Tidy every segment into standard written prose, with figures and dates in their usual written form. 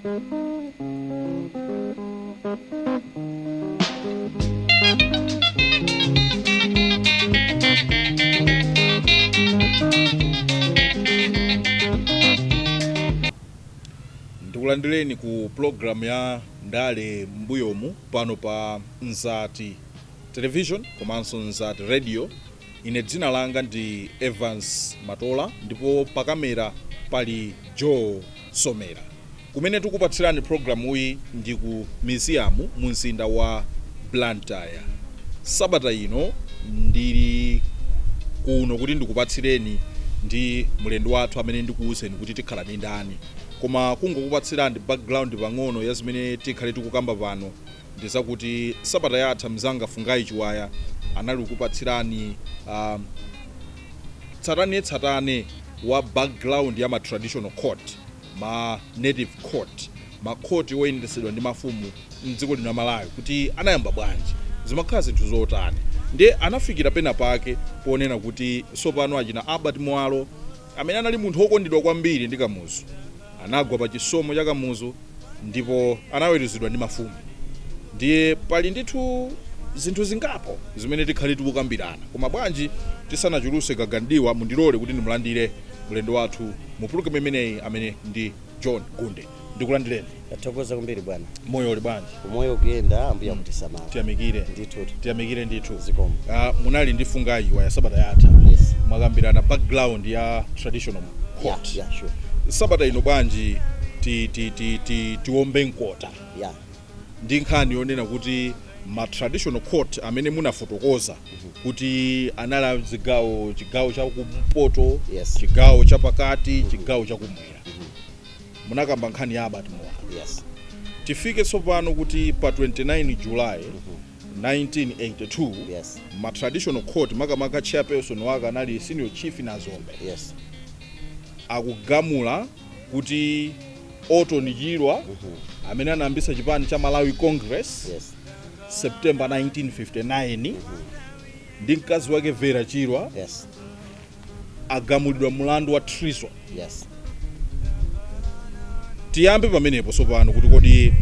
Ndikulandireni ku program ya Ndale M'mbuyomu pano pa Mzati Television komanso Mzati Radio. Ine dzina langa ndi Evans Matola ndipo pa kamera pali Joe Somera. Kumene tikupatsirani programuyi ndi ku museum mu mzinda wa Blantyre. Sabata ino ndili kuno kuti ndikupatsireni ndi mlendo wathu amene ndikuwuzeni kuti tikhala ndi ndani, koma kungokupatsirani background pang'ono ya zimene tikhale tikukamba pano ndi zakuti sabata yatha mzanga Fungai Chiwaya anali kukupatsirani tsatanetsatane wa background ya ma traditional court, ma native court, makhoti oyendetsedwa ndi mafumu mdziko lino la Malawi, kuti anayamba bwanji, zimakhala zinthu zotani. Ndiye anafikira pena pake ponena kuti tsopano achina Albert Mwalo, amene anali munthu wokondedwa kwambiri ndi Kamuzu, anagwa pa chisomo cha Kamuzu ndipo anaweruzidwa ndi mafumu. Ndiye pali ndithu zinthu zingapo zimene tikhale tikukambirana, koma bwanji tisanachuluse gagandiwa, mundilole kuti ndimulandire mlendo wathu mu pulogalamu imeneyi amene ndi John Gunde. Ndikulandireni. Tathokoza kwambiri, bwana. Moyo uli bwanji? Umoyo ukuyenda, Ambuye akutisamala. Tiyamikire. Ndithu. Tiyamikire ndithu. Zikomo. Munali ndi Fungai Chiwaya sabata yatha. Yes. Mwakambirana background ya traditional court. Yeah, sure. Sabata ino bwanji ti, ti, ti, ti, tiwombe mkota ndi nkhani yonena kuti ma traditional court amene munafotokoza kuti anali zigawo, chigawo cha kumpoto, chigawo chapakati, chigawo chakumwera. Munakamba nkhani ya Albert Mwalo. Tifike tsopano kuti pa 29 July 1982 ma traditional court, makamaka chairperson wake anali Senior Chief Nazombe, akugamula kuti Orton Chirwa, amene anayambisa chipani cha Malawi Congress September 1959, ndi mkazi wake Vera Chirwa agamulidwa mulandu wa treason. Tiyambe pamenepo tsopano kuti kodi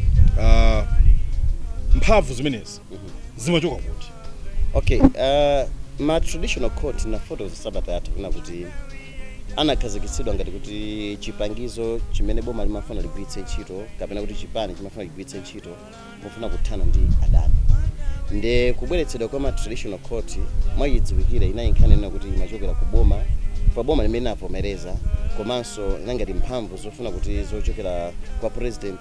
mphamvu zimenezi zimachoka kuti? Okay, ma traditional court, nafotokoza sabata yatha kuna kuti anakhazikitsidwa ngati kuti chipangizo chimene boma limafuna ligwiritse ntchito, kapena kuti chipani chimafuna ligwiritse ntchito pofuna kuthana ndi adani. Nde kubweretsedwa kwa ma traditional court mwachidziwikire inali nkhani ina kuti imachokera ku boma, pa boma limene linavomereza, komanso inangati mphamvu zofuna kuti zochokera kwa president,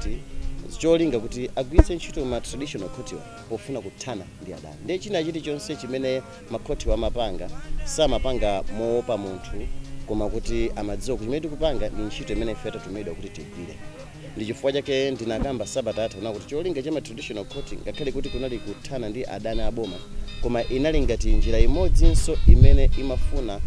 cholinga kuti agwiritse ntchito ma traditional court pofuna kuthana ndi adani. Ndiye china chilichonse chimene makhoti amapanga, samapanga moopa munthu, koma kuti amadziwa kuti chimene tikupanga ndi ntchito imene ife tatumidwa kuti tigwire. Ndi chifukwa chake ndinakamba sabata yatha kuna kuti cholinga cha ma traditional court, ngakhale kuti kunali kuthana ndi adani aboma, koma inali ngati njira imodzinso imene imafuna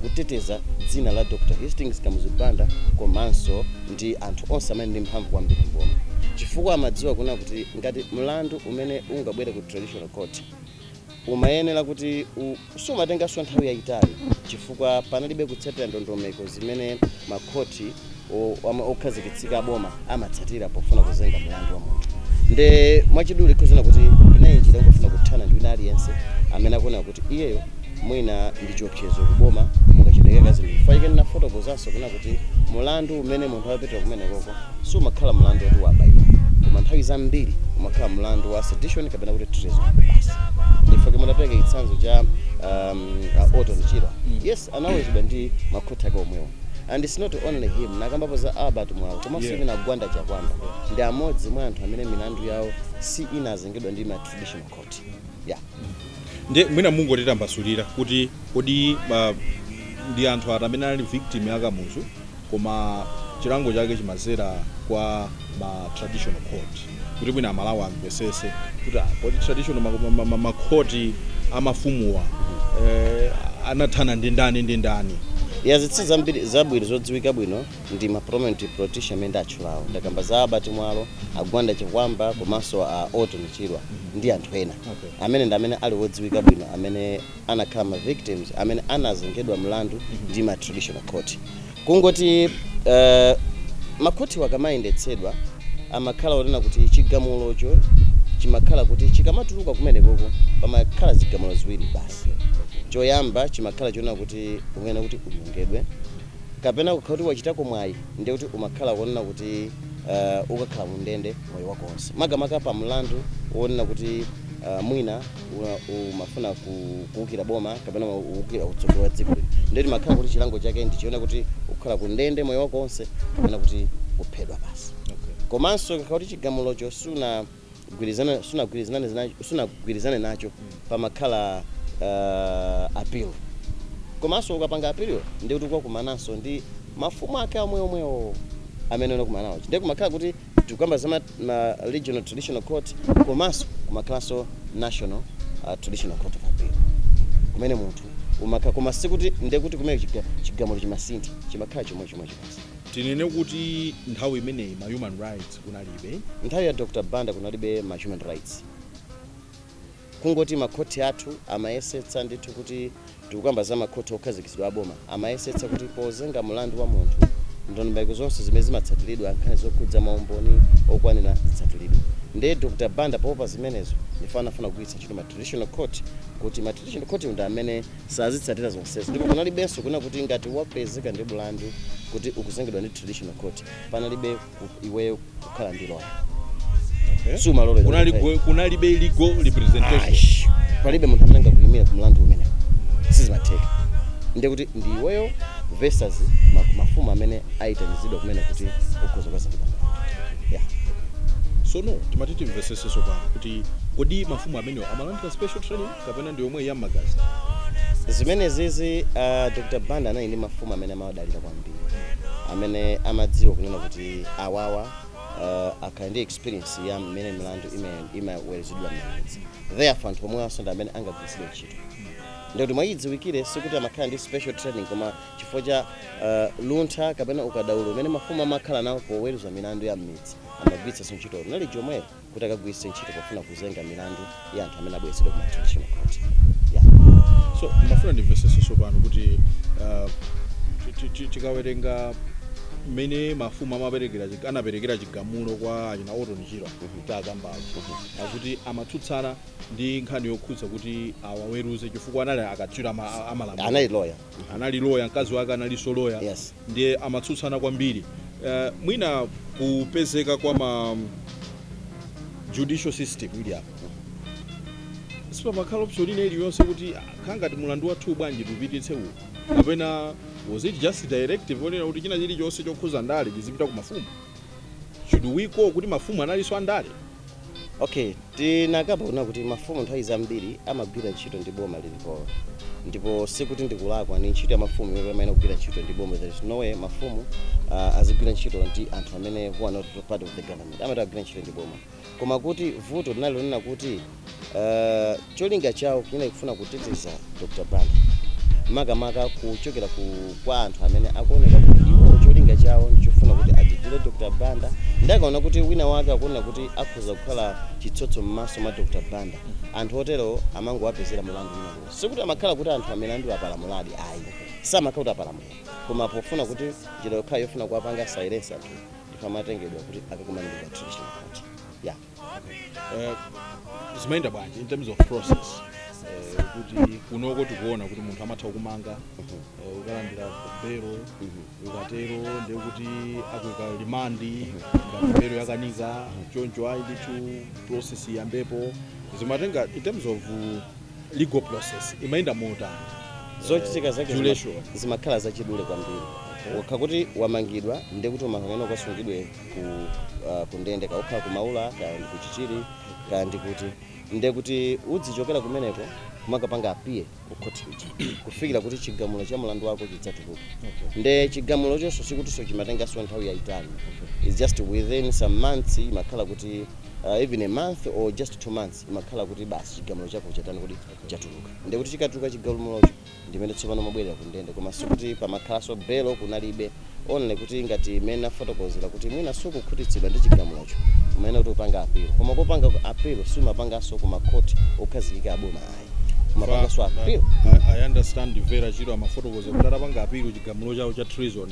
kuteteza dzina la Dr Hastings Kamuzu Banda komanso ndi anthu onse amene ndi mphamvu kwambiri mboma, chifukwa amadziwa kuna kuti ngati mlandu umene ungabwere ku traditional court umayenera kuti sumatenganso nthawi yayitali, chifukwa panalibe kutsatira ndondomeko zimene makhoti okhazikitsika aboma amatsatira pofuna kuzenga mlandu wa munthu. Nde mwachidule ikhozana kuti inayi njira yongofuna kuthana ndi wina aliyense amene akuona kuti iyeyo mwina ndi chiopsezo kuboma mukachidweka zinthu. Chifukwa chake ndinafotokozanso kuna kuti mulandu umene munthu apitira kumenekoko sumakhala mlandu woti wabayidwa, koma nthawi zambiri umakhala mlandu wa sedition kapena kuti treason basi. Ndifake munapereka chitsanzo cha Orton Chirwa. Yes, anaweruzidwa ndi makhoti ake omwewo. And it's not only him, nakambapo za Albert Mwalo komanso even Agwanda Chakwamba ndi amodzi mwa anthu amene milandu yawo si inazengedwa ndi ma traditional court, yeah. Ndi mwina mungotitambasulira kuti kodi ndi anthu ati amene anali victim ya Kamuzu koma chilango chake chimazera kwa ma traditional court, kuti mwina Amalawi amvesese kuti kodi traditional makhoti amafumuwa anathana ndi ndani ndi ndani? Ya, zitsanzo zambiri zabwino zodziwika bwino ndi ma prominent politician amene ndatchulawo. Ndakamba za Albert Mwalo, Agwanda Chakwamba komanso a Orton Chirwa ndi anthu ena amene ndi amene ali wodziwika bwino amene anakhala ma victims amene anazengedwa mlandu ndi ma traditional court. Kungoti makhoti akamayendetsedwa Amakhala onena kuti chigamulocho chimakhala kuti chikamatuluka kumenekoko pamakhala zigamulo ziwiri basi. Choyamba chimakhala chonena kuti umene kuti unyongedwe kapena kukhala kuti wachitako mwayi, ndiye kuti umakhala kuonena kuti ukakhala mundende moyo wako wonse, makamaka pa mlandu wonena kuti mwina umafuna kuwukira boma kapena kuwukira utsogoleri wa dziko lino. Ndiye timakhala kuti chilango chake ndichiona kuti ukhala kundende moyo wako wonse kapena kuti kuphedwa basi. Komanso kakhala kuti chigamulocho sunagwirizane nacho, pamakhala appeal. Komanso ukapanga appeal, ndiye kuti ukakumananso ndi mafumu ake omweomwewo amene unakumana nawo. Ndiye kumakhala kuti tikukamba za ma regional traditional court, komanso kumakhalanso National Traditional Court of Appeal kumene munthu umakhala, koma sikuti ndiye kuti kumene chigamulo chimasintha, chimakhala chomwe chomwecho basi. Tinene kuti nthawi imeneyi ma human rights kunalibe? Nthawi ya Dr Banda kunalibe ma human rights. Kungoti makhoti athu amayesetsa ndithu kuti, tikukamba za makhoti okhazikitsidwa aboma, amayesetsa kuti pozenga mlandu wa munthu, ndondomeko zonse zimene zimatsatiridwa, nkhani zokhudza maumboni okwanira, zitsatiridwe. Ndiye Dr Banda poopa zimenezo ndifanafuna kugwiritsa ntchito ma traditional court, kuti ma traditional court ndi amene sazitsatira zonsezo. Ndipo kunalibenso kuna kuti ngati wapezeka ndi mlandu kuti ukuzengedwa ndi traditional court, panalibe iweyo kukhala ndi lawyer. Sumalolera. Kunalibe legal representation? Aish, palibe munthu amene angakuyimira ku mlandu umenewo, sizimatheka. Ndiye kuti ndi iweyo versus mafumu amene ayitanizidwa kumene kuti ukhoza kukazengedwa mlandu, yeah. So no, timati timveseseso pano kuti kodi mafumu amenewo amalandira special training kapena ndi yomwe yamagazi? Zimene zizi, Dr Banda anali ndi mafumu amene amawadalira kwambiri, amene amadziwa kunena kuti awawa akhala ndi experience ya mmene milandu imaweruzidwa m'mamidzi, therefore anthu omwewanso ndi amene angagwiritsidwe ntchito. Ndikuti mwayidziwikire sikuti amakhala ndi special training, koma chifukwa cha luntha kapena ukadaulo umene mafumu amakhala nawo poweruza milandu ya m'midzi, amagwiritsanso ntchito knowledge yomweyo kuti akagwiritse ntchito pofuna kuzenga milandu ya anthu amene abweretsedwa kuma traditional court, yeah. So ndimafuna ndimveseseso pano kuti tikawerenga mmene mafumu amaperekera anaperekera chigamulo kwa achina Orton Chirwa takambachi, akuti amatsutsana ndi nkhani yokhudza kuti awaweruze chifukwa anali akatswiri amalamulo. Anali lawyer. Anali lawyer, mkazi wake analinso lawyer. Ndiye amatsutsana kwambiri. Mwina kupezeka kwa ma judicial system ili apa, sipamakhala option ina iliyonse kuti khangati mulandu wathu bwanji tupititse uwu, kapena was it just directive onena kuti china chilichonse chokhuza ndale chizipita ku mafumu? Should we call kuti mafumu analinso andale? Okay, tinakamba kuna kuti mafumu nthawi zambiri amagwira ntchito ndi boma lilipolo, ndipo sikuti ndikulakwa, ni ntchito ya mafumu imene amayenera kugwira ntchito ndi boma. There is no way mafumu azigwira ntchito ndi anthu amene who are not part of the government, amati agwira ntchito ndi boma. Koma kuti vuto linali lonena kuti cholinga chawo chinali kufuna kuteteza Dr Banda, makamaka kuchokera kwa anthu amene akuoneka kuti iwo cholinga chawo ndichofuna kuti adzudzule Dr Banda. Ndakaona kuti wina wake akuona kuti akhoza kukhala chitsotso m'maso mwa Dr Banda, anthu otero amangowapezera mulandu wina uliwonse. Sikuti amakhala kuti anthu amilandu apalamuladi, ayi, samakhala kuti apalamula, koma pofuna kuti njira yokhala yofuna kuwapanga silence anthu, ndipo amatengedwa kuti akakumane ndi traditional court, yeah. Zimayenda bwanji in terms of process, kuti kunoko tikuona kuti munthu amatha kumanga, ukalandira belo, ukatero ndiye kuti akuika remand ngati belo yakanika, choncho ayi ndithu process iyambepo. Zimatenga, in terms of legal process, imayenda motani? Zochitika zake Duration. Zimakhala zachidule kwambiri. Ukha kuti wamangidwa, ndiye kuti umakangena ukasungidwe ku ndende, kaukhala ku Maula, kaya ndi ku Chichiri, kaya ndi kuti, ndiye kuti udzichokera kumeneko kumakapanga appear ku khoti kuja kufikira kuti chigamulo cha mlandu wako chidzatuluka. Nde chigamulo chonso sikutinso chimatenganso nthawi yayitali. It's just within some months, imakhala kuti even a month or just 2 months, imakhala kuti basi chigamulo chako chatani kuti chatuluka. Ndiye kuti chikatuluka chigamulocho, ndimene tsopano mabwerera ku ndende. Koma sikuti pamakhalanso belo, kunalibe. Only kuti ngati imene afotokozera kuti mwina sukukhutitsidwa ndi chigamulocho, umene kuti upanga appeal. Koma kupanga appeal sumapanganso ku makhoti okhazikika aboma, ayi, umapanganso appeal. I understand Vera Chiro amafotokoza kuti atapanga appeal chigamulo chawo cha treason,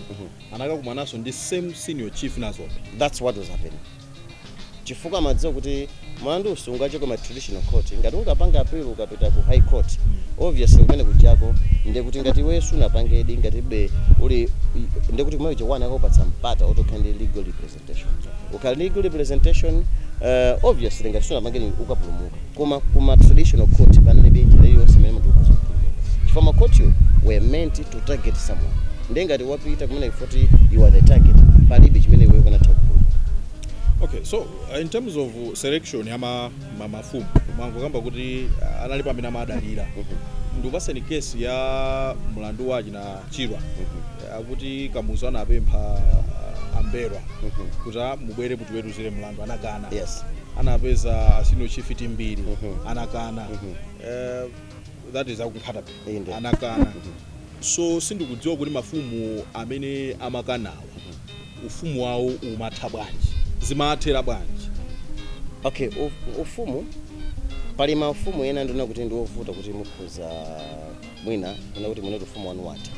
anakakumananso ndi same senior chief Nazombe. That's what was happening. Chifukwa amadziwa kuti mlandu usungachoke ma traditional court. Ngati ungapanga appeal ukapita ku High Court, obviously kumene kujako ndiye kuti ngati iwe sunapangedi, ngati be uli, ndiye kuti kumene kuja akupatsa mpata otokhala ndi legal representation. Ukhala legal representation, obviously ngati sunapangedi ukapulumuka, koma kuma traditional court panalibe njira iliyonse imene munthu ukhoza kupulumuka, chifukwa ma court were meant to target someone. Ndiye ngati wapita kumene ifoti you are the target, palibe chimene iwe ukanatha kupulumuka. Okay, so in terms of selection ya mafumu, mwangokamba kuti analipo amene amadalira. Ndikupaseni kesi ya mlandu wachi na Chirwa, akuti Kamuzu anapempha a M'mbelwa kuti mubwere mutiweruzire mlandu, anakana. Anapeza a Senior Chief Timbiri, anakana. That is aku Nkhata Bay. Inde. Anakana. So sindikudziwa kuti mafumu amene amakanawa ufumu wawo umatha bwanji, zimathera bwanji? Okay, ufumu, pali mafumu ena ndiona kuti ndi ovuta kuti mukhoza mwina kuna kuti muneti ufumu wanu watha,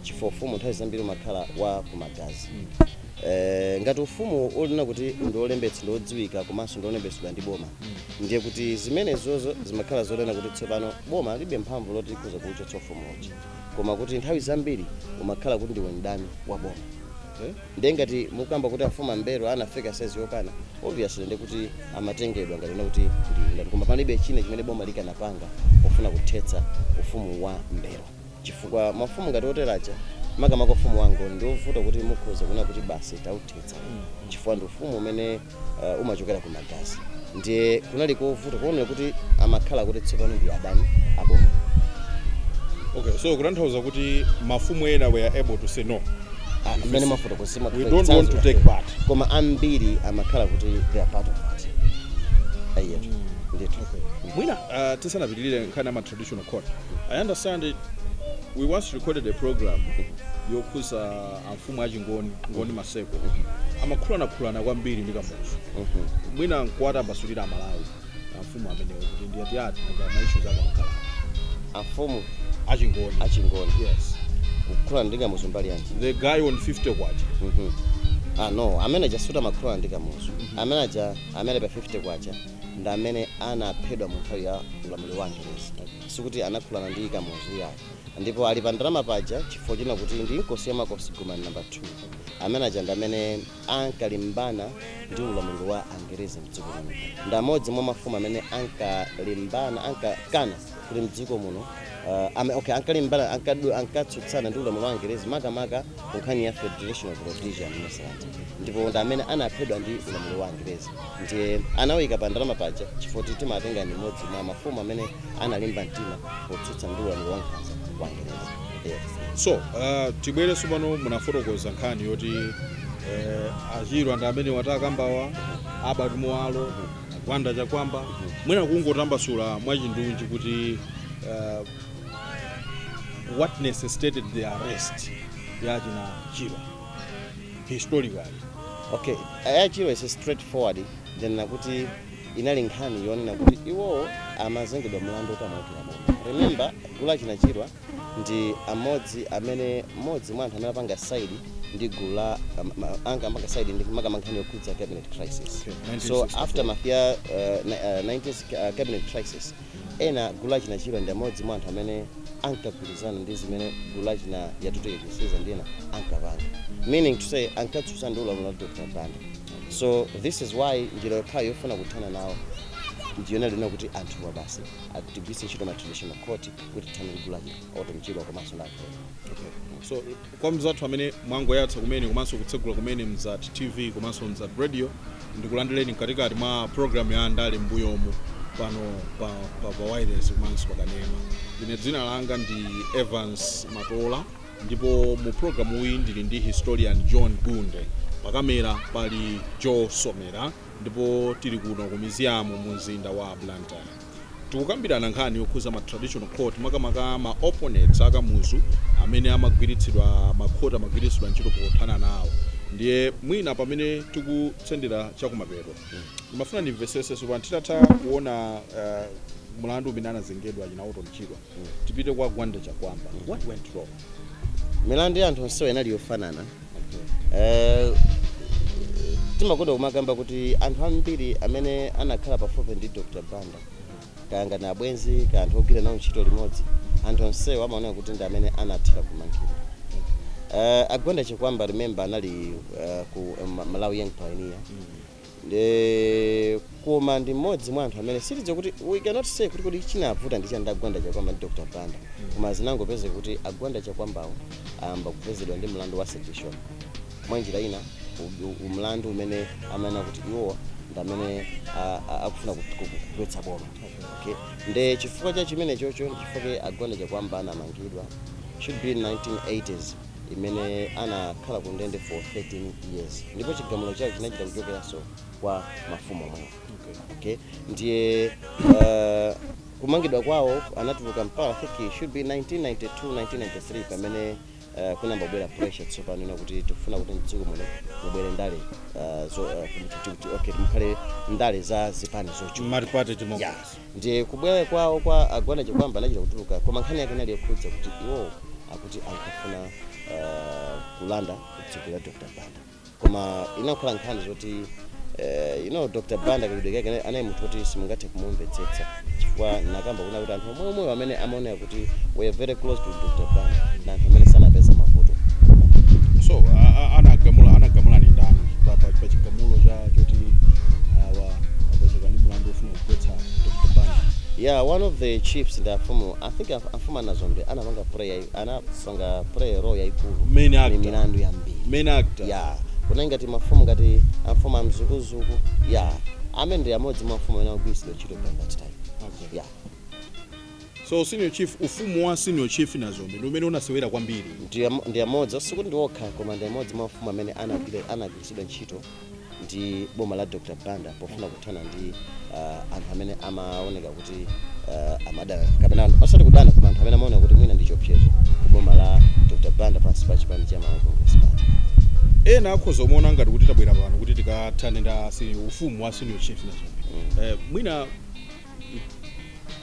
chifukwa ufumu nthawi zambiri umakhala wa kumagazi. Ngati ufumu ulina kuti ndiolembetsa, ndiodziwika komanso ndiolembetsedwa ndi boma, ndiye kuti zimenezozo zimakhala zonena kuti tsopano boma libe mphamvu loti likhoza kuuchotsa ufumu uja, koma kuti nthawi zambiri umakhala kuti ndiwe mdani wa boma. Ndiye ngati mukamba kuti afumu a M'mbelwa anafika size yokana, obviously ndiye kuti amatengedwa ngati kuti ndi ngati, koma palibe china chimene boma likanapanga pofuna kuthetsa ufumu wa M'mbelwa, chifukwa mafumu ngati oteracha, makamaka ufumu wangu, ndiovuta kuti mukhoza kuna kuti basi tauthetsa, chifukwa ndi ufumu umene umachokera ku magazi. Ndiye kunali kovuta kuonera kuti amakhala kuti tsopano ndi adani aboma. Okay, so kutanthauza kuti mafumu ena were able to say no. Ah, mmene mafotokozera. We don't want to take part. Koma ambiri amakhala kuti they are part of that. Ayetu, ndithu. Mwina tisanapitirire nkhani ya ma traditional court, I understand it, we once recorded a program yokhuza amfumu achingoni, Ngoni Maseko, amakhulanakhulana kwambiri ndi Kamuzu. Mwina nkuwatambasulira Amalawi amfumu amenewo kuti ndiyati ati nanga ma issues akamakhala Amfumu achingoni. Achingoni. Yes. Kukhulana ndi Kamuzu mbali yanji? The guy on 50 kwacha. Ah, no, amene aja suti amakhulana ndi Kamuzu. Amene aja amene pa 50 kwacha ndi amene anaphedwa mu nthawi ya ulamuliro wa Angerezi. Sikuti anakhulana ndi Kamuzu yayi, ndipo ali pa ndalama paja chifukwa china kuti ndi Inkosi ya Makosi Gomani namba 2. Amene aja ndi amene ankalimbana ndi ulamuliro wa Angerezi mdziko muno, ndi amodzi mwa mafumu amene ankalimbana, ankakana kuti mdziko muno okay, ankalimbana, ankatsutsana ndi ulamuliro wa Angerezi, makamaka ku nkhani ya Federation of Rhodesia and Nyasaland, ndipo ndi amene anaphedwa ndi ulamuliro wa Angerezi. Ndiye anawika pa ndalama paja chifukwa kuti timatenga ndi mmodzi mwa mafumu amene analimba mtima potsutsa ndi ulamuliro wa nkhanza wa Angerezi, yes. So tibwerenso pano, munafotokoza nkhani yoti Achirwa ndi amene watakambawa, Albert Muwalo, Gwanda Chakwamba. Mwina kungotambasula mwachindunji kuti what necessitated the arrest ya achina Chirwa historically? Okay, a Chirwa is straightforward. Then nakuti inali nkhani yonena kuti iwowo amazengedwa mlandu kuti amawukira boma. Remember, gulu achina Chirwa ndi amodzi amene, mmodzi mwa anthu amene apanga side ndi gulu la anga amapanga side ndi makama nkhani yokhudza cabinet crisis. So 1964. Aftermath ya 19 cabinet crisis, ena gulu achina Chirwa ndi amodzi mwa anthu amene ankagwirizana ndi zimene gulu achina Yatutu Kusiza ndi ena ankapanga, meaning to say ankatsutsa ndi ulamuliro wa Dr. Banda. So this is why njira yokhayo yofuna kuthana nawo ndiyona lina kuti anthuwa basi atigwiritse ntchito ma traditional court kuti tithane ndi gulu achina Orton Chirwa komanso ndi anthu ena. Okay. So kwa mzathu amene mwangoyatsa kumene komanso kutsegula kumene Mzati TV komanso Mzati Radio, ndikulandireni mkatikati mwa program ya ndale mbuyomu pano pa wireless komanso pakanema. Ine dzina langa ndi Evans Matola, ndipo mu programu iyi ndili ndi historian John Gunde, pakamera pali Joe Somera, ndipo tili kuno ku museum mu mzinda wa Blantyre. Tikukambirana nkhani yokhuza ma traditional court, makamaka ma opponents akamuzu amene amagwiritsidwa, makhoti amagwiritsidwa ntchito pothana nawo. Ndiye mwina pamene tikutsendera chakumapeto, ndimafuna ndimvesesenso pano titatha kuona mlandu umene anazengedwa achina Orton Chirwa, tipite kwa Gwanda Chakwamba. What went wrong? Milandu ya anthu onsewa inali yofanana. Timakonda kumakamba kuti anthu ambiri amene anakhala pafupi ndi Dr Banda, kaya ngati abwenzi, kaya anthu ogwira nawo ntchito limodzi, anthu onsewo amaoneka kuti ndi amene anathera kumangidwa. Agwanda Chikwamba, remember, anali ku Malawi Young Pioneer. Koma ndi mmodzi mwa anthu amene sitidziwa kuti, we cannot say kuti chinavuta ndi chani Agwanda Chakwamba ndi Dr Banda, koma zinangopezeka kuti Agwanda Chakwambawo ayamba kupezedwa ndi mlandu wa sedition. Mwa njira ina, mlandu umene amanena kuti iwowa ndi amene akufuna kugwetsa boma, okay? Nde chifukwa cha chimene chocho, chifukwa Agwanda Chakwamba anamangidwa, should be in 1980s, imene anakhala ku ndende for 13 years, ndipo chigamulo chake chinachita kuchokeranso kwa mafumu omwewo. Okay, ndiye kumangidwa kwawo, anatuluka mpaka, I think it should be 1992, 1993, pamene kunambabwera pressure tsopano ina kuti tikufuna kuti mdziko muno mubwere ndale okay, mukhale ndale za zipani zochuluka. Multi-party democracy. Yeah. Ndiye kubwera kwawo kwa Agwanda Chakwamba, anachita kutuluka, koma nkhani yake inali yokhudza kuti iwo akuti ankafuna kulanda utsogoleri wa Dr Banda. Koma inakhala nkhani zoti Dr Banda kakidwe kake anali munthu kuti simungathe kumumvetsetsa, chifukwa nakamba kuna kuti anthu omwe omwewo amene amaoneka kuti were very close to Dr Banda ndi anthu amene sanapeza mavuto. So anagamula ni ndani pa chigamulo cha choti awa apezeka ndi mlandu ofuna kugwetsa Dr Banda? Yeah, one of the chiefs ndi afumu, I think afumu Anazombe anapanga play role yayikulu Main actor. ni milandu yambiri. Main actor. Yeah, kuna ngati mafumu, ngati amfumu amzukuzuku, yeah, amene ndi amodzi mwa mafumu amene akugwiritsidwa ntchito by that time. Yeah. So senior chief, ufumu wa senior chief Nazombe ndi umene unasewera kwambiri. Ndi amodzi, osikuti ndi okha, koma ndi amodzi mwa mafumu amene anagwiritsidwa ntchito ndi boma la Dr Banda pofuna kuthana ndi anthu amene amaoneka kuti amadana, kapena osati kudana, koma anthu amene amaoneka kuti mwina ndi chiopsezo ku boma la Dr Banda pansi pa chipani cha Malawi Congress Party. Ena akhoza kumaona ngati kuti tabwera pano kuti tikathane ndi ufumu wa senior chief Nazombe. Mwina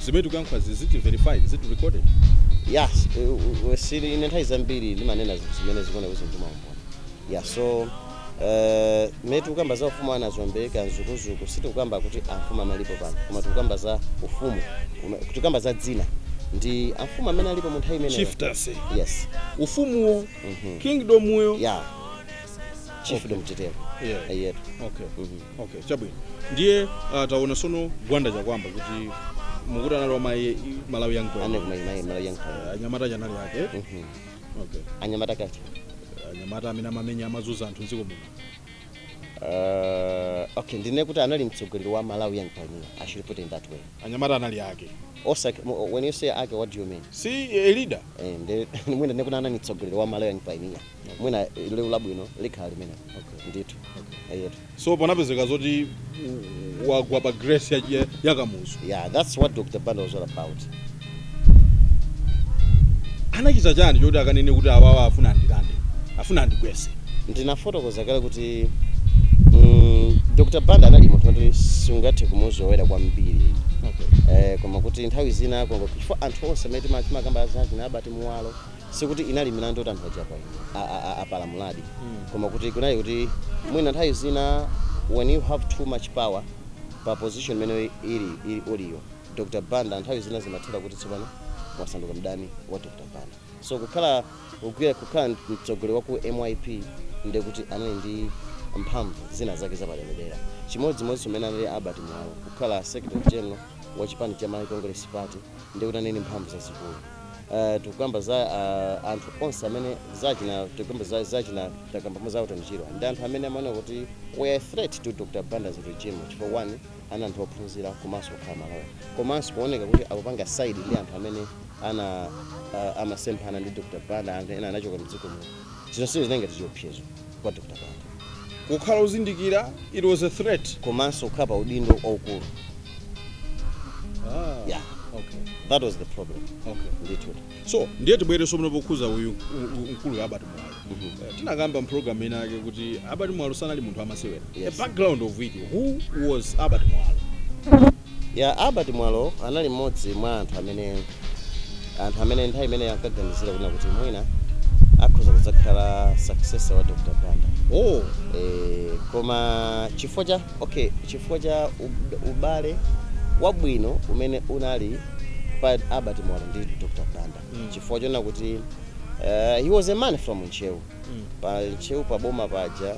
zimene tikuyankhula ziti verified, ziti recorded? Yes, sili ine nthawi zambiri ndimanena zinthu zimene zikuona kuti ndimaumboni. Yeah, so mmene tikukamba za ufumu Anazombe, Kamzukuzuku, sitikukamba kuti amfumu amalipo pano, koma tikukamba za ufumu, tikukamba za dzina ndi amfumu amene alipo mu nthawi imeneyo. Chieftaincy. Yes. Ufumuwo, kingdomuyo. Yeah, chiefdom titero. Yetu. Okay, chabwino. Ndiye taona sono Gwanda Chakwamba kuti mukuti anali wa Malawi Young Ane Pioneer. kuma Malawi Young Pioneer. Anyamata chanali ake. Okay. Anyamata kati? Anyamata amene amamenya, amazuza anthu mdziko muno. Okay, ndine kuti anali mtsogoleri wa Malawi Young Pioneer, I should put it in that way. Anyamata anali ake. When you say ake, what do you mean? Si a leader? Mwina ndikuti anali mtsogoleri wa Malawi Young Pioneer, mwina liwu labwino likhala limene. Ndithu. Yetu. So panapezeka zoti wagwa pa grace ya Kamuzu. Yeah, that's what Dr Banda was all about. Anachita chani choti akanene kuti awawa afuna andilande, afuna andigwese? Ndinafotokoza kale kuti Dr Banda anali munthu woti sungathe kumuzowera kwambiri. Koma kuti nthawi zina kongo chifukwa anthu onse amene timakamba zake na Albert Muwalo, sikuti inali milandu yoti anthu aja apalamuladi, koma kuti kunali kuti mwina nthawi zina when you have too much power pa position imene ili uliyo Dr Banda, nthawi zina zimathera kuti tsopano wasanduka mdani wa Dr Banda. So kukhala kugwira, kukhala mtsogoleri wa ku MYP, ndekuti anali ndi mphamvu zina zake zapaderadera, chimodzimodzi umene anali Albert Muwalo kukhala secretary general wa chipani cha Malawi Congress Party, ndekuti anali ndi mphamvu zazikulu. Tikukamba za anthu onse amene zachina, tikukamba za zachina, takamba za utanjirwa ndi anthu amene amaona kuti were a threat to Dr Banda's regime, chifukwa one, ana anthu ophunzira, komanso kukhala Malawi, komanso kuoneka kuti akupanga side ndi anthu amene ana amasemphana ndi Dr Banda, anthu ena anachoka mdziko muno. Zonsezo zinali ngati chiopsezo kwa Dr Banda. Kukhala uzindikira, it was a threat. Komanso kukhala pa udindo waukulu. Yeah. That was the problem. Ndithu. So ndiye tibwereso muno pokhuza uyu mkulu ya Albert Muwalo. Tinakamba mpulogalamu ina yake kuti Albert Muwalo sanali munthu amasewera. The background of it, who was Albert Muwalo? Yeah, Albert Muwalo anali mmodzi mwa anthu amene nthawi imene ankaganizira kuna kuti mwina akhoza kudzakhala successor wa Dr Banda. Oh. Koma chifukwa cha, okay, chifukwa cha ubale wabwino umene unali pa Albert Mwala ndi Dr. Banda, chifukwa chona kuti he was a man from Ntcheu. Pa Ntcheu pa boma paja,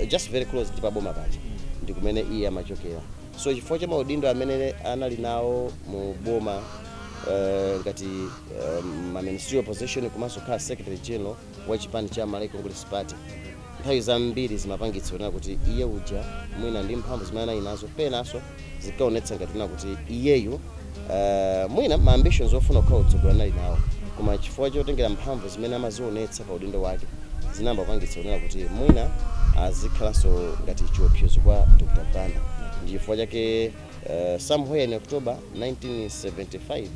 just very close ndi pa boma paja ndi kumene iye amachokera. So chifukwa cha maudindo amene anali nawo mu boma, ngati ma ministerial position komanso kukhala secretary general wa chipani cha Malawi Congress Party, nthawi zambiri zimapangitsa kunena kuti iye uja mwina ndi mphamvu zimene anali nazo penanso zikaonetsa ngati kunena kuti iyeyu mwina ma ambitions ofuna kukhala utsogoleri anali nawo, koma chifukwa chotengera mphamvu zimene amazionetsa pa udindo wake zinayamba kupangitsa kunena kuti mwina azikhalanso ngati chiopsezo kwa Dr. Banda. Ndi chifukwa chake somewhere in October 1975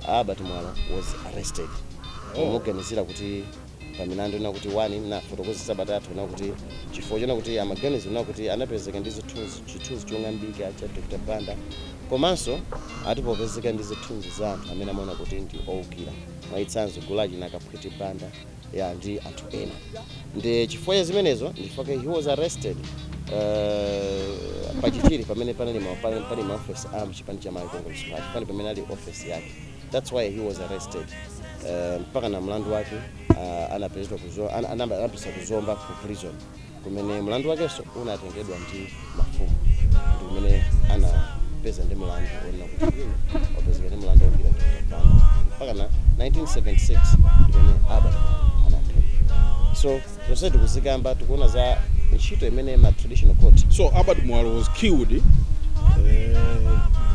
Albert Mwala was arrested. Oh. Muganizira kuti pamilandu ina kuti wani nafotokoza sabata na kuti chifukwa chona kuti amaganizo na kuti anapezeka ndi zithunzi, chithunzi chong'ambika cha Dr. Banda, komanso atipopezeka ndi zithunzi za anthu amene amaona kuti ndi owukira, mwachitsanzo gulaji na Kaphwiti Banda ya ndi anthu ena. Ndi chifukwa cha zimenezo ndifukwa he was arrested pachichiri pamene pali ma office a mchipani cha Malawi Congress Party, pali pamene ali office yake. That's why he was arrested, mpaka na mlandu wake anapezedwa anapita kuzomba ku prison kumene mlandu wakenso unatengedwa ndi mafumu, ndi kumene anapeza ndi mlandu onena kuti iye wapezeka ndi mlandu wogwira Dr. Banda. Mpaka na 1976 ndimene Albert anaphedwa. So zonse tikuzikamba, tikuona za ntchito imene ma traditional court. So Albert Mwala was killed,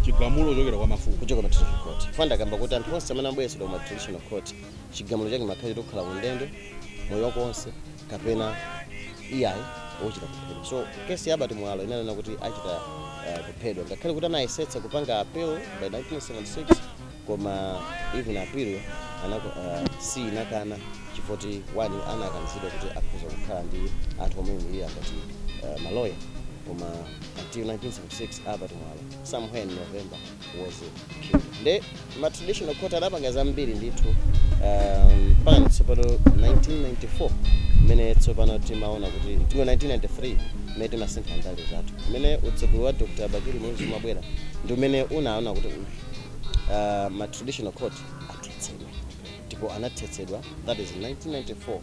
chigamulo chokera kwa mafumu. Kuchoka ma traditional court. Fanda akamba kuti anthu onse amene amabweretsedwa kuma traditional court, chigamulo chake makhali kukhala kundende moyo wako wonse kapena iyayi wochita kuphedwa. So kesi ya Albert Mwala inanena kuti achita kuphedwa, ngakhale kuti anayesetsa kupanga appeal by 1976, koma even appeal si inakana chifukwa wani anakanizidwa kuti akhoza kukhala ndi anthu omuyimirira ngati maloya. Koma until 1976 Albert Mwala somewhere in November was killed. Nde ma traditional court adapanga zambiri ndithu, mpaka tsopano 1994 mmene tsopano timaona kuti timo 1993 mmene timasintha ndale zathu, mmene utsogoleri wa Dr. Bakili Muluzi umabwera, ndi umene unaona kuti ma traditional court athetsedwa, ndipo anathetsedwa, that is 1994.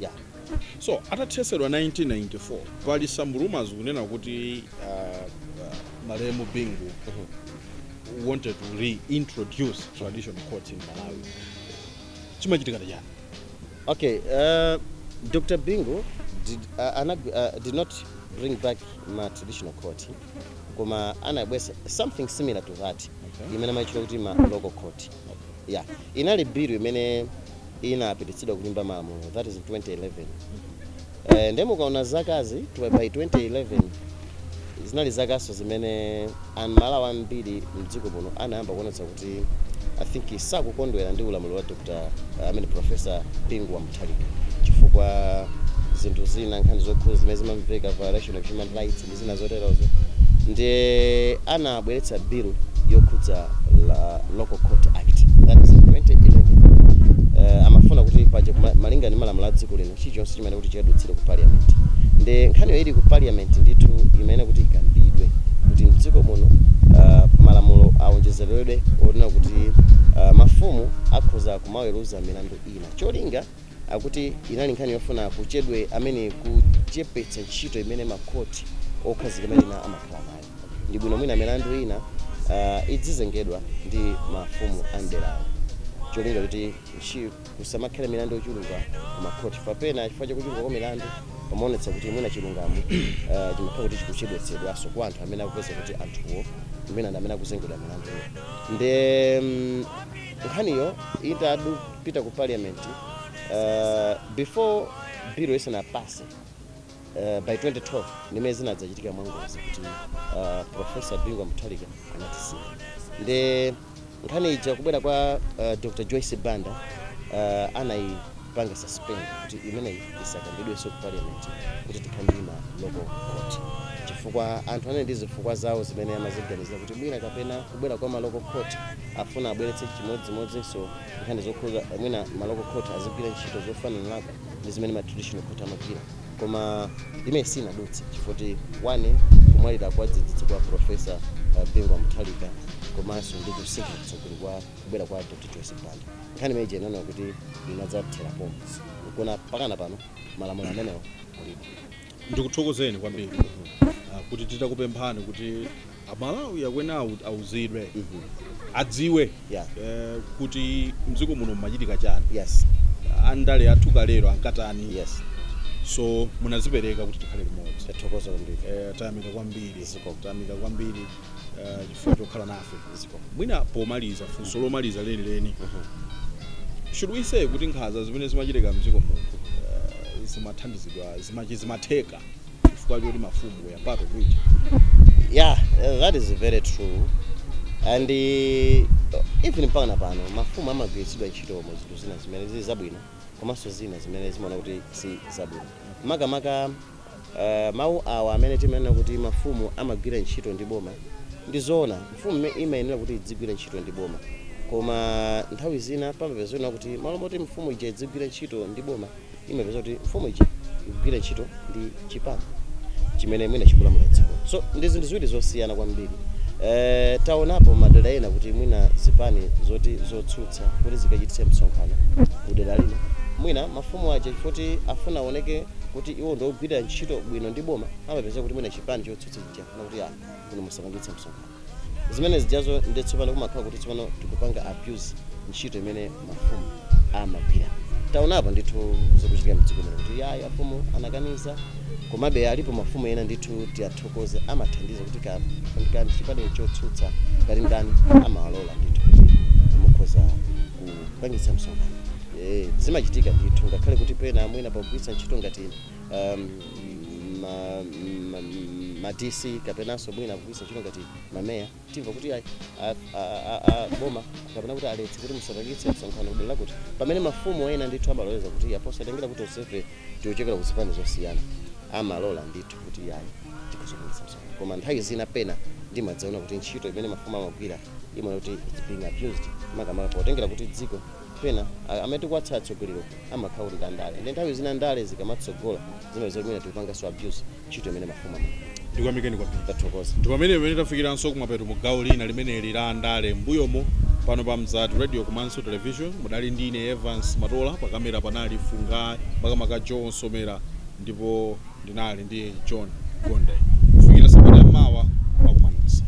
Yeah. So atathetsedwa 1994, pali some rumors kunena kuti malemu Bingu wanted to reintroduce traditional courts in Malawi. Chimachitika chani? Okay, Dr. Bingu did not bring back ma traditional court, koma anabwesa something similar to that imene amachita kuti ma local court. Yeah, inali bill imene inapititsidwa ku nyumba malamulo, that is in 2011. Nde mukaona zakazi by 2011 zinali zakaso zimene amalawi ambiri mdziko muno anayamba kuonetsa kuti I think sakukondwera ndi ulamuliro wa Dr. I mean Professor Bingu wa Mutharika, chifukwa zinthu zina, nkhani zokhuza zimene zimamveka, violation of human rights ndi zina zoterozo. Ndiye anabweretsa bill yokhudza la Local Court Act, that is in 2011. Amafuna kuti paja malinga ndi malamulo a dziko lino, chilichonse chimene kuti chikadutsire ku parliament, ndi nkhaniyo ili ku parliament ndithu imene kuti ikambidwe kuti mdziko muno malamulo awonjezeredwe onena kuti mafumu akhoza kumaweruza milandu ina. Cholinga akuti inali nkhani yofuna kuchedwe amene kuchepetsa ntchito imene makhoti okhazika malina amakhala nayo, ndi bwino mwina milandu ina idzizengedwa ndi mafumu a mderawo, cholinga kuti kusamakhale milandu yochuluka kumakhoti papena chifukwa chakuchuluka kwa milandu pamaonetsa kuti mwina chilungamo chimakhala kuti chikuchedwetsedwanso kwa anthu amene akupeza kuti anthuwo mwina ndi amene akuzengedwa milanduyo. Nde nkhaniyo itadupita ku parliament, before bill isanapase, by 2012 ndimene zinadzachitika mwangozi kuti Professor Bingu Mutharika anatisiya. Nde nkhani ija kubwera kwa Dr. Joyce Banda, Kupanga suspend kuti imeneyi isakambidwenso ku parliament, kuti tikhale ndi ma local court, chifukwa anthu anali ndi zifukwa zawo zimene amaziganizira kuti mwina kapena kubwera kwa ma local court afuna abweretse chimodzimodzinso nkhani zokhuza mwina ma local court azigwira ntchito zofanana nako ndi zimene ma traditional court amagwira. Koma imene sinadutse chifukwa one, kumwalira kwa dzidzidzi kwa Professor Bingu Mutharika, komanso ndi kusintha kutsogoleri kwa kubwera kwa Dr Joyce Banda, nkhani imene inaona kuti inadzathera pomwe kuna pakana pano malamulo amenewo kulipo. Ndikuthokozeni kwambiri kuti titakupemphani kuti Amalawi akwena auzidwe, adziwe kuti mdziko muno mmachitika chani, andale athu kalero ankatani. So munazipereka kuti tikhale limodzi. Tathokoza kwambiri. Tayamika kwambiri. Zikomo. Tayamika kwambiri chifukwa chokhala nafe. Zikomo. Mwina pomaliza, funso lomaliza lenileni, should we say kuti nkhanza zimene zimachitika mdziko muno zimathandizidwa, zimatheka chifukwa choti mafumu were part of it? Yeah, that is very true, and even mpaka pano mafumu amagwiritsidwa ntchito mu zinthu zina zimene zili zabwino, komanso zina zimene zimaona kuti si zabwino. Makamaka mawu awa amene timanena kuti mafumu amagwira ntchito ndi boma, ndi zoona, mfumu imayenera kuti idzigwira ntchito ndi boma. Koma nthawi zina pamapezeka kuti malo moti mfumu ija idzigwira ntchito ndi boma, imapeza kuti mfumu ija ikugwira ntchito ndi chipani chimene mwina chikulamula dziko. So ndi zinthu ziwiri zosiyana kwambiri. Taonapo madera ena kuti mwina zipani zoti zotsutsa kuti zikachititse msonkhano kudera lino, mwina mafumu aja, chifukwa afuna aoneke kuti iwo ndiogwira ntchito bwino ndi boma, amapeza kuti mwina chipani chotsutsa chija kana kuti kuno musapangitse msonkhano. Zimene zijazo ndi tsopano kumakhala kuti tsopano tikupanga abuse ntchito imene mafumu amagwira. Taonapo ndithu zikuchitika mdziko muno kuti yayi, afumu anakaniza. Komabe alipo mafumu ena ndithu tiyathokoze, amathandiza kuti ka chipani chotsutsa ngati ndani, amawalola ndithu kuti mukhoza kupangitsa msonkhano. Zimachitika ndithu, ngakhale kuti pena mwina pogwiritsa ntchito ngati ma DC kapenanso mwina kugwiritsa ntchito ngati mameya, timva kuti ayi, boma kapena kuti aletse kuti musapangitse msonkhano kudera lakuti, pamene mafumu ena ndithu amaloleza kuti aposatengera kuti onsefe tikuchokera ku zipani zosiyana, amalola ndithu kuti yayi, tikhoza kupangitsa msonkhano. Koma nthawi zina pena ndimadzaona kuti ntchito imene mafumu amagwira imaona kuti it's being abused, makamaka potengera kuti dziko pena amene tikuwatsa atsogoleri amakhala kuti ndale, ndi nthawi zina ndale zikamatsogola zimapeza kuti mwina tikupanganso abuse ntchito imene mafumu amagwira. Ndikuyamikeni kwambiri. Tathokoza. Ndi pamene tafikiranso kumapeto mu gawo lina limeneli la ndale mbuyomo pano pa Mzati Radio komanso Television. Mudali ndi ine Evans Matola, pakamera panali Funga, makamaka John Somera, ndipo ndinali ndi John Gonde. Kufikira sabata yammawa, makumanonse.